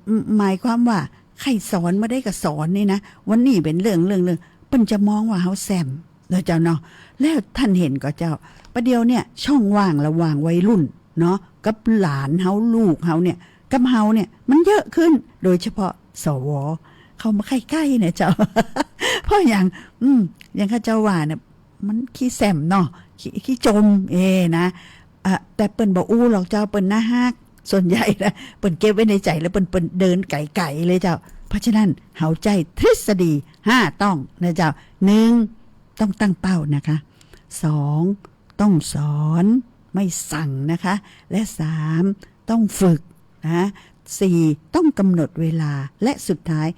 อืม หมายความว่าใค่สอนบ่ได้ก็สอนนี่นะ วันนี้เป๋นเรื่อง เรื่อง เรื่อง เปิ้นจะมองว่าเฮาแซ่ม เนาะเจ้าเนาะ แล้วท่านหันก่อเจ้า ประเดี๋ยวเนี่ย ช่องว่างระหว่างวัยรุ่นเนาะ กับหลานเฮา ลูกเฮาเนี่ย กับเฮาเนี่ย มันเยอะขึ้น โดยเฉพาะ สว เข้ามาใกล้ๆ นะเจ้า เพราะอย่าง อืม อย่างข้าเจ้าว่าเนี่ย มันขี้แซ่มเนาะ ขี้ ขี้จม เอ้นะ อ่ะ แต่เปิ้นบ่อู้หรอกเจ้า เปิ้นน่าฮัก ส่วนใหญ่นะ เปิ้นเก็บไว้ในใจ๋แล้วเปิ้น เปิ้นเดินไก๋ๆ เลยเจ้า เพราะฉะนั้น เฮาใจ๊ทฤษฎีห้าต้องนะเจ้า หนึ่ง ต้องตั้งเป้านะคะ สอง ต้องสอน ไม่สั่งนะคะ และ สาม ต้องฝึกนะ สี่ ต้องกำหนดเวลา และสุดท้าย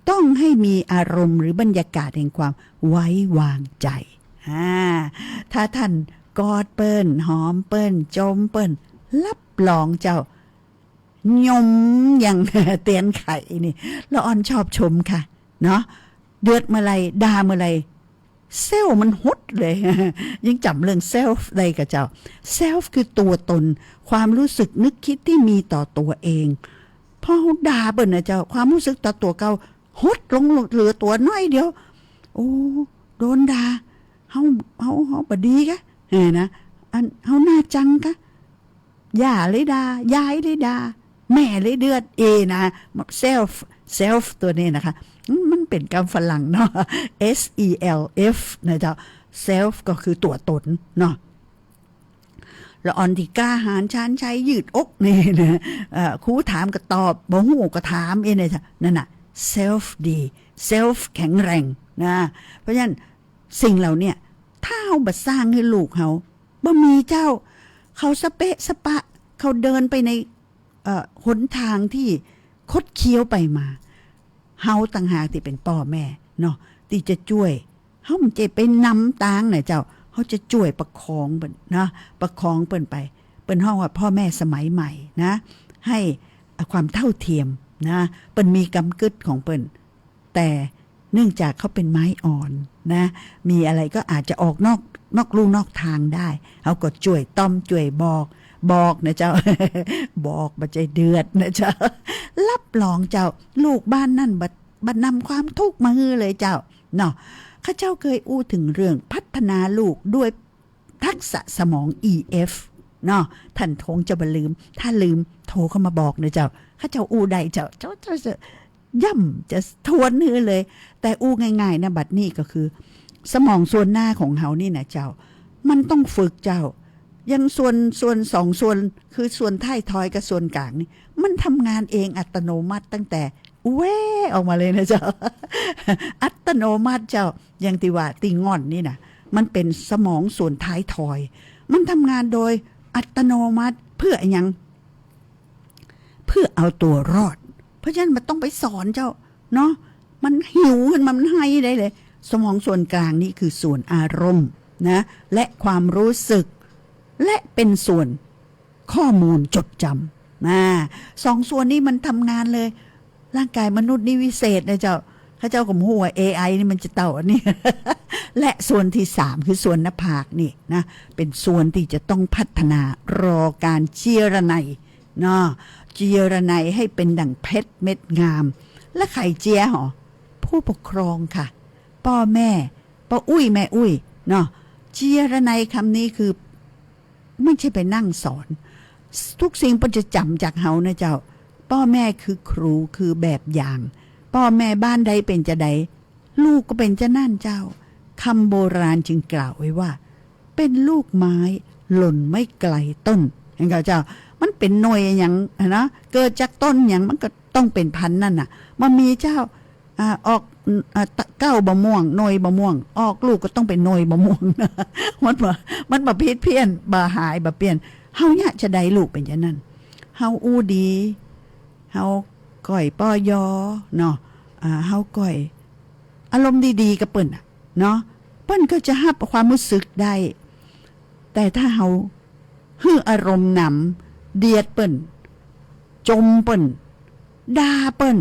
ต้องให้มีอารมณ์หรือบรรยากาศแห่งความไว้วางใจ๋ อ่า ถ้าท่านกอดเปิ้น หอมเปิ้น จมเปิ้น รับรองเจ้า ยมอย่างเตียนไขนี่ ละอ่อนชอบชมค่ะ เนาะ เดือดเมื่อไหร่ ด่าเมื่อไหร่ เซลล์มันหดเลย ยังจ๋ำเรื่อง self ได้ก่อเจ้า self คือตั๋วตน ความฮู้สึกนึกคิดตี้มีต่อตั๋วเอง พอเฮาด่าเปิ้นนะเจ้า ความฮู้สึกต่อตั๋วเก่าหดลงเหลือตั๋วน้อยเดียว โอ้ โดนด่า เฮา เฮา เฮาบ่ดีกะ เออนะ อัน เฮาหน้าจังกะ ย่าเลยด่า ยายเลยด่า แม่เลยเดือด เอนะ self self ตั๋วนี้นะคะ อืม มันเป๋นกำฝรั่งเนาะ S E L F นะเจ้า self ก็คือตั๋วตนเนาะ ละอ่อนตี้กล้าหาญชาญชัยยืดอกนี่นะ เอ่อ ครูถามก็ตอบ บ่ฮู้ก็ถาม เอนะเจ้า นั่นน่ะ self ดี self แข็งแรงนะ เพราะฉะนั้นสิ่งเหล่าเนี้ย ถ้าเฮาบ่สร้างหื้อลูกเฮา บ่มีเจ้า เขาสะเปะสะปะ เขาเดินไปใน เอ่อ หนทางตี้คดเคี้ยวไปมา เฮาต่างหากตี้เป๋นป้อแม่เนาะ ตี้จะจ้วย เฮาบ่ใจ้ไปนำตางนะเจ้า เฮาจะจ้วยประคองเปิ้นนะ ประคองเปิ้นไป เปิ้นฮ้องว่าป้อแม่สมัยใหม่นะ ให้ อ่ะ ความเท่าเทียมนะ เปิ้นมีกำกึ๊ดของเปิ้น แต่เนื่องจากเขาเป๋นไม้อ่อนนะ มีอะไรก็อาจจะออกนอก นอกลู่นอกตางได้ เฮาก็จ้วยต้อมจ้วยบอก บอกนะเจ้า บอก บ่ใจ้เดือดนะเจ้า รับรองเจ้า ลูกบ้านนั้นบ่ บ่นำความทุกข์มาหื้อเลยเจ้า เนาะ ข้าเจ้าเกยอู้เถิงเรื่องพัฒนาลูกด้วย ทักษะสมอง อี เอฟ เนาะ ท่านคงจะบ่ลืม ถ้าลืม โทรเข้ามาบอกนะเจ้า ข้าเจ้าอู้ได้เจ้า เจ้า เจ้า เจ้า ย่ำจะทวนหื้อเลย แต่อู้ง่ายๆ นะ บัดนี้ก็คือ สมองส่วนหน้าของเฮานี่นะเจ้า มันต้องฝึกเจ้า อย่างส่วน ส่วนสองส่วน คือส่วนท้ายทอยกับส่วนกลางนี่ มันทำงานเองอัตโนมัติตั้งแต่ แว่ออกมาเลยนะเจ้า อัตโนมัติเจ้า อย่างตี้ว่าตี้ง่อนนี่นะ มันเป๋นสมองส่วนท้ายทอย มันทำงานโดยอัตโนมัติ เพื่ออะหยัง เพื่อเอาตั๋วรอด เพราะฉะนั้นบ่ต้องไปสอนเจ้าเนาะ มันหิวขึ้นมา มันไห้ได้เลย สมองส่วนกลางนี่คือส่วนอารมณ์นะ และความรู้สึก และเป๋นส่วนข้อมูลจดจ๋ำ อ่า สองส่วนนี้มันทำงานเลย ร่างกายมนุษย์นี่วิเศษนะเจ้า ข้าเจ้าก็บ่ฮู้ว่า เอไอ นี่มันจะเต้าอันนี้ และส่วนตี้สามคือส่วนหน้าผากนี่นะ เป๋นส่วนตี้จะต้องพัฒนา รอก๋านเจียรไนเนาะ เจียรไนให้เป๋นดั่งเพชรเม็ดงาม และใผเจียหอ ผู้ปกครองค่ะ ป้อแม่ ป้ออุ๊ยแม่อุ๊ยเนาะ เจียรไนกำนี้คือ ไม่ใจ้ไปนั่งสอน กู้สิ่งเปิ้นจะจ๋ำจากเฮานะเจ้า ป้อแม่คือครูคือแบบอย่าง ป้อแม่บ้านใดเป๋นจาใด ลูกก็เป๋นจานั้นเจ้า กำโบราณจึงกล่าวไว้ว่า เป๋นลูกไม้หล่นไม่ไกลต้น หันก่อเจ้า มันเป๋นหน่วยอะหยังหั้นนะ เกิดจากต้นหยังมันก็ต้องเป๋นพันธุ์นั้นน่ะ บ่มีเจ้า อ่า ออก อ่า เก๊าบ่ม่วง หน่วยบ่ม่วง ออกลูกก็ต้องเป๋นหน่วยบ่ม่วง มันบ่ มันบ่ผิดเพี้ยน บ่หาย บ่เปลี่ยน เฮาเยียะจาใดลูกเป๋นจานั้น เฮาอู้ดี เฮาก้อยป้อยอเนาะ อ่า เฮาก้อยอารมณ์ดีๆ กับเปิ้นน่ะเนาะ เปิ้นก็จะฮับความฮู้สึกได้ แต่ถ้าเฮาหื้ออารมณ์นำ เดียดเปิ้น จ่มเปิ้น ด่าเปิ้น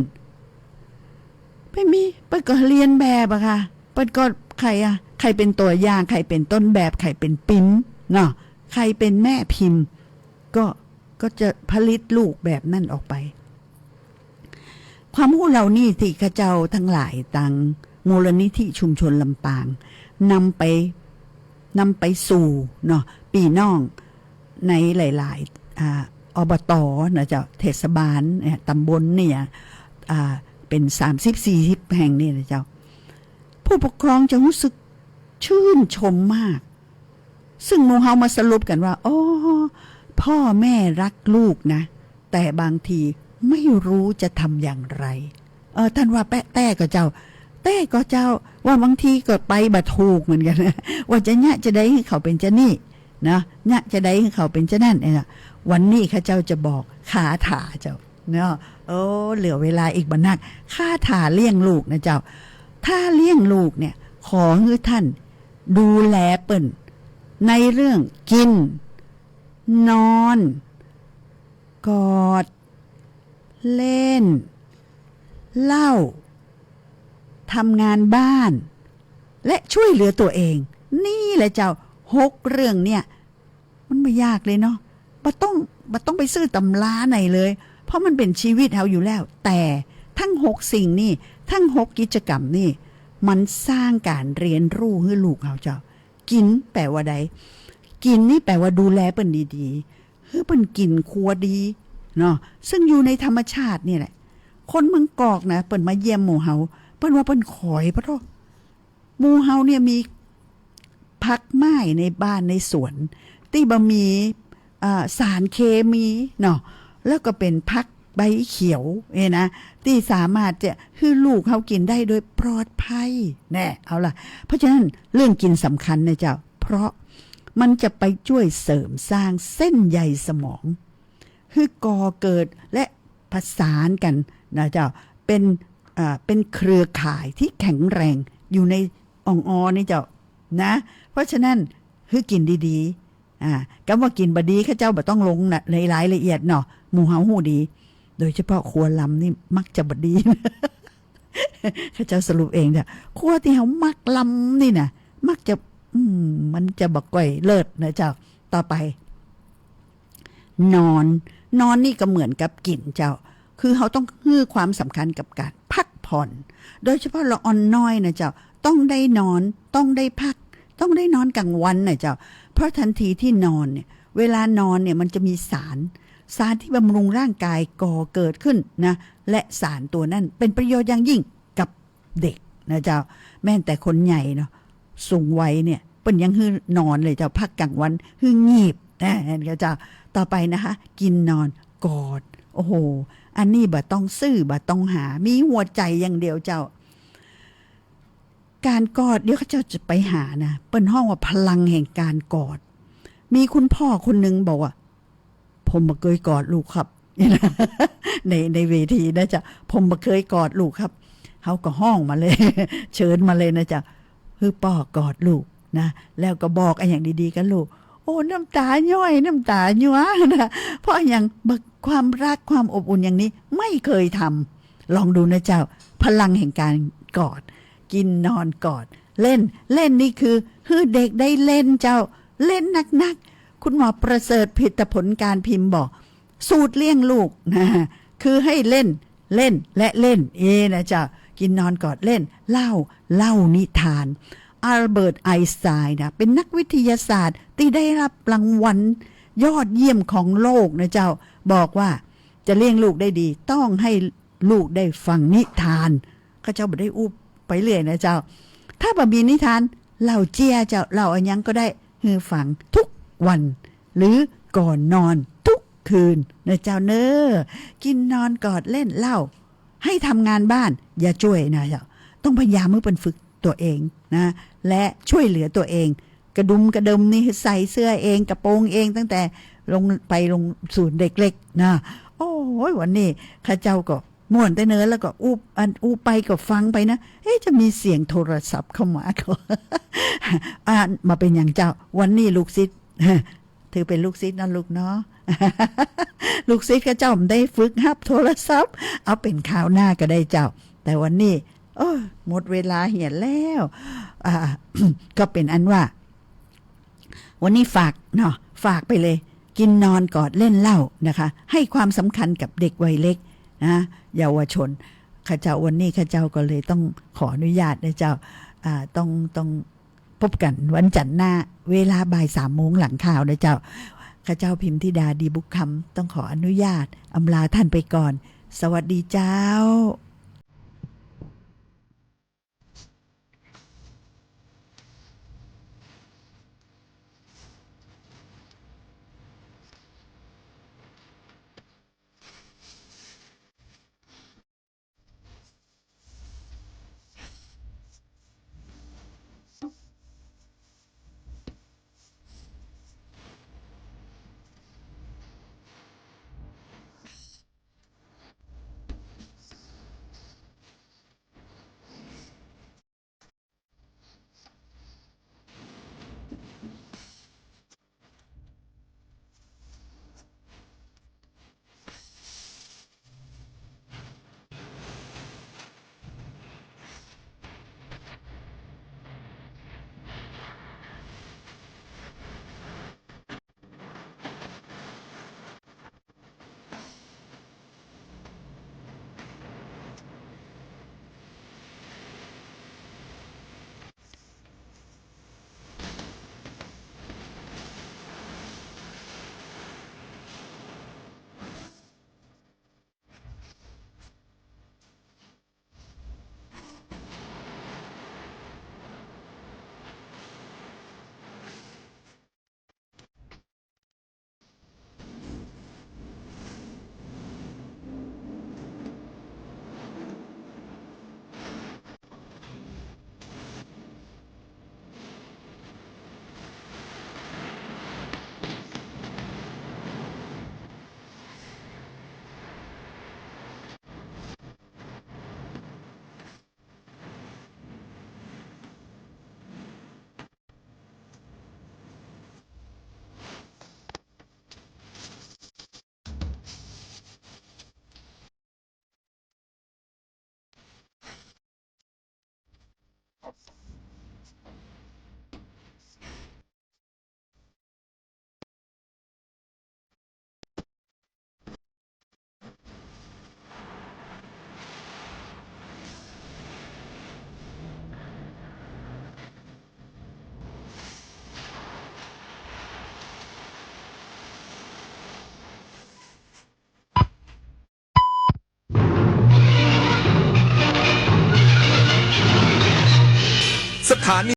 ไปมี เปิ้นก็เลียนแบบอะค่ะ เปิ้นก็ใผอะ ใผเป๋นตั๋วอย่าง ใผเป๋นต้นแบบ ใผเป๋นปิ๊มเนาะ ใผเป๋นแม่พิมพ์ ก็ ก็จะผลิตลูกแบบนั้นออกไป ความฮู้เหล่านี้ตี้ข้าเจ้าตังหลายตังมูลนิธิชุมชนลำปาง นำไป นำไปสู่เนาะ ปี้น้องในหลายๆ อ่า อบต นะเจ้า เทศบาลเนี่ย ตำบลเนี่ย อ่า เป๋นสามสิบสี่สิบแห่งนี่นะเจ้า ผู้ปกครองจะฮู้สึกชื่นชมมาก ซึ่งหมู่เฮามาสรุปกั๋นว่า อ้อ พ่อแม่ฮักลูกนะ แต่บางทีไม่รู้จะทำอย่างไร เออ ต้านว่าแปะแต๊ก่อเจ้า แต๊ก่อเจ้า ว่าบางทีก็ไปบ่ถูกเหมือนกั๋นนะ ว่าจะเยียะจาใดหื้อเขาเป๋นจานี้นะ เยียะจาใดหื้อเขาเป๋นจานั้นเนี่ยนะ วันนี้ข้าเจ้าจะบอกคาถาเจ้าเนาะ โอ้ เหลือเวลาอีกบ่นัก คาถาเลี้ยงลูกนะเจ้า ถ้าเลี้ยงลูกเนี่ย ขอหื้อต้านดูแลเปิ้น ในเรื่องกิ๋น นอน กอด เล่น เล่า ทำงานบ้าน และช่วยเหลือตั๋วเอง นี่แหละเจ้า หกเรื่องเนี่ย มันบ่ยากเลยเนาะ บ่ต้อง บ่ต้องไปซื้อต๋ำราไหนเลย เพราะมันเป๋นชีวิตเฮาอยู่แล้ว แต่ตึงหกสิ่งนี่ ตึงหกกิจกรรมนี่ มันสร้างก๋านเฮียนฮู้หื้อลูกเฮาเจ้า กิ๋นแป๋ว่าใด กิ๋นนี่แป๋ว่าดูแลเปิ้นดีๆ หื้อเปิ้นกิ๋นครัวดีเนาะ ซึ่งอยู่ในธรรมชาตินี่แหละ คนเมืองกอกนะ เปิ้นมาเยี่ยมหมู่เฮา เปิ้นว่าเปิ้นขอยปะโท้ หมู่เฮาเนี่ยมีผักไม้ในบ้านในสวน ตี้บ่มี อ่า สารเคมีเนาะ แล้วก็เป๋นผักใบเขียวเนี่ยนะ ตี้สามารถจะหื้อลูกเฮากิ๋นได้โดยปลอดภัย แน่ เอาล่ะ เพราะฉะนั้นเรื่องกิ๋นสำคัญนะเจ้า เพราะมันจะไปจ้วยเสริมสร้างเส้นใยสมอง หื้อก่อเกิดและประสานกั๋นนะเจ้า เป๋น อ่า เป๋นเครือข่ายตี้แข็งแรงอยู่ในอ่องออนี่เจ้านะ เพราะฉะนั้นหื้อกิ๋นดีๆ อ่า กำว่ากิ๋นบ่ดี ข้าเจ้าบ่ต้องลงนะ ในรายละเอียดเนาะ หมู่เฮาฮู้ดี โดยเฉพาะครัวลำนี่มักจะบ่ดี ข้าเจ้าสรุปเองเถาะ ครัวตี้เฮามักลำนี่นะ มักจะ อืม มันจะบ่ก้อยเลิศนะเจ้า ต่อไป นอน นอนนี่ก็เหมือนกับกิ๋นเจ้า คือเฮาต้องหื้อความสำคัญกับก๋านพักผ่อน โดยเฉพาะละอ่อนน้อยนะเจ้า ต้องได้นอน ต้องได้พัก ต้องได้นอนก๋างวันนะเจ้า เพราะทันทีตี้นอนเนี่ย เวลานอนเนี่ยมันจะมีสาร สารตี้บำรุงร่างกายก่อเกิดขึ้นนะ และสารตั๋วนั้นเป๋นประโยชน์อย่างยิ่งกับเด็กนะเจ้า แม้แต่คนใหญ่เนาะ สูงวัยเนี่ย เปิ้นยังหื้อนอนเลยเจ้า พักก๋างวันหื้องีบ อ่า หันก่อเจ้า ต่อไปนะคะ กิ๋นนอนกอด โอ้โห อันนี้บ่ต้องซื้อ บ่ต้องหา มีหัวใจ๋อย่างเดียวเจ้า ก๋านกอด เดี๋ยวข้าเจ้าจะไปหานะ เปิ้นฮ้องว่าพลังแห่งก๋านกอด มีคุณพ่อคนหนึ่งบอกว่า ผมบ่เกยกอดลูกครับ ใน ในเวทีนะเจ้า ผมบ่เกยกอดลูกครับ เขาก็ฮ้องมาเลย เชิญมาเลยนะเจ้า หื้อป้อกอดลูกนะ แล้วก็บอกอะหยังดีๆ กับลูก โอ้ น้ำตาย้อย น้ำตาย้อยนะ เพราะอะหยัง ความรักความอบอุ่นอย่างนี้ไม่เคยทำ ลองดูนะเจ้า พลังแห่งการกอด กินนอนกอด เล่น เล่นนี่คือ หื้อเด็กได้เล่นเจ้า เล่นนักๆ คุณหมอประเสริฐผลิตผลการพิมพ์บอก สูตรเลี้ยงลูกนะ คือให้เล่น เล่น และเล่น เอนะเจ้า กินนอนกอดเล่น เล่า เล่านิทาน อัลเบิร์ต ไอน์สไตน์นะ เป็นนักวิทยาศาสตร์ที่ได้รับรางวัลยอดเยี่ยมของโลกนะเจ้า บอกว่าจะเลี้ยงลูกได้ดี ต้องให้ลูกได้ฟังนิทาน ข้าเจ้าบ่ได้อู้ไปเรื่อยนะเจ้า ถ้าบ่มีนิทาน เล่าเจียเจ้า เล่าอะหยังก็ได้ หื้อฟังทุกวัน หรือก่อนนอนทุกคืนนะเจ้าเน้อ กินนอนกอดเล่นเล่า ให้ทำงานบ้านอย่าจ้วยนะเจ้า ต้องพยายามหื้อเปิ้นฝึกตั๋วเองนะ และช่วยเหลือตั๋วเอง กระดุมกระเดิมนี่ใส่เสื้อเอง กระโปรงเอง ตั้งแต่ลงไปลงศูนย์เด็กเล็กนะ โอ้ย วันนี้ข้าเจ้าก็ม่วนแต๊เน้อ แล้วก็อู้ อันอู้ไปก็ฟังไปนะ เอ๊ะ จะมีเสียงโทรศัพท์เข้ามาก็ อ่ะ บ่าเป๋นหยังเจ้า วันนี้ลูกศิษย์ ถือเป๋นลูกศิษย์นะลูกเนาะ ลูกศิษย์ข้าเจ้าบ่ได้ฝึกฮับโทรศัพท์ เอาเป๋นคราวหน้าก็ได้เจ้า แต่วันนี้ โอ้ย หมดเวลาเหียนแล้ว อ่า ก็เป๋นอันว่า วันนี้ฝากเนาะ ฝากไปเลย กินนอนกอดเล่นเล่านะคะ ให้ความสำคัญกับเด็กวัยเล็กนะ เยาวชน ข้าเจ้า วันนี้ข้าเจ้าก็เลยต้องขออนุญาตนะเจ้า อ่า ต้อง ต้อง พบกั๋นวันจันทร์หน้า เวลาบ่ายสามโมงหลังข่าวนะเจ้า ข้าเจ้าพิมธิดา ดีบุกคำ ต้องขออนุญาตอำลาท่านไปก่อน สวัสดีเจ้า